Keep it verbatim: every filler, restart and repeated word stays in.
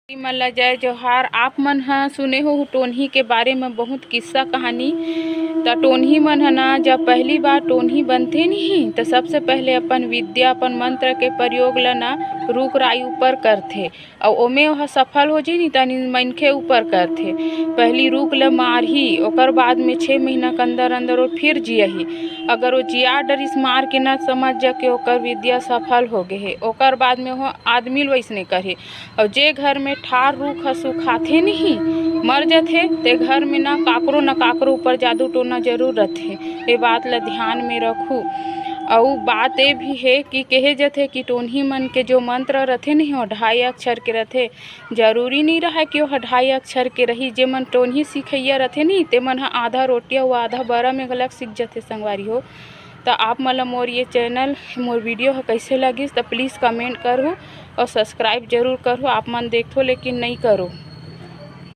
मन ला जय जोहार। आप मन ह सुने हो टोनही के बारे में बहुत किस्सा कहानी। त टोनही मन ह ना, जब पहली बार टोनही बनथे नहीं, त सबसे पहले अपन विद्या, अपन मंत्र के प्रयोग ल ना रूख राई ऊपर करथे, अउ ओमे ओह सफल हो जही नहीं, त मनखे ऊपर करथे। पहली रूख ल मारही, ओकर बाद में छः महीना के अंदर अंदर वो फिर जियाही। अगर वो जिया डरिस मार के, ना समझ जा के ओकर विद्या सफल हो गे हे। ओकर बाद में वो आदमी ल वैसने करही। अउ जे घर में ठार रूख ह सुखाथे नहीं, मर जथे, ते घर में ना काकरो ना काकरो ऊपर जादू टोना जरूर रथे। ये बात ल ध्यान में रखू। अउ बात ये भी हे कि कहे जथे कि टोनही मन के जो मंत्र रथे नहीं, वो ढाई अक्षर के रथे। जरूरी नहीं रहे कि वो ढाई अक्षर के रही। जे मन टोनही सिखैया रथे नहीं, ते मन ह आधा रोटी अउ आधा बरा में घलक सीख जथे संगवारी हो। त आप मन ल मोर ये चैनल, मोर वीडियो ह कइसे लगिस, त प्लीज कमेंट करहू अउ सब्सक्राइब जरूर करहू। आप मन देखथो लेकिन नइ करो।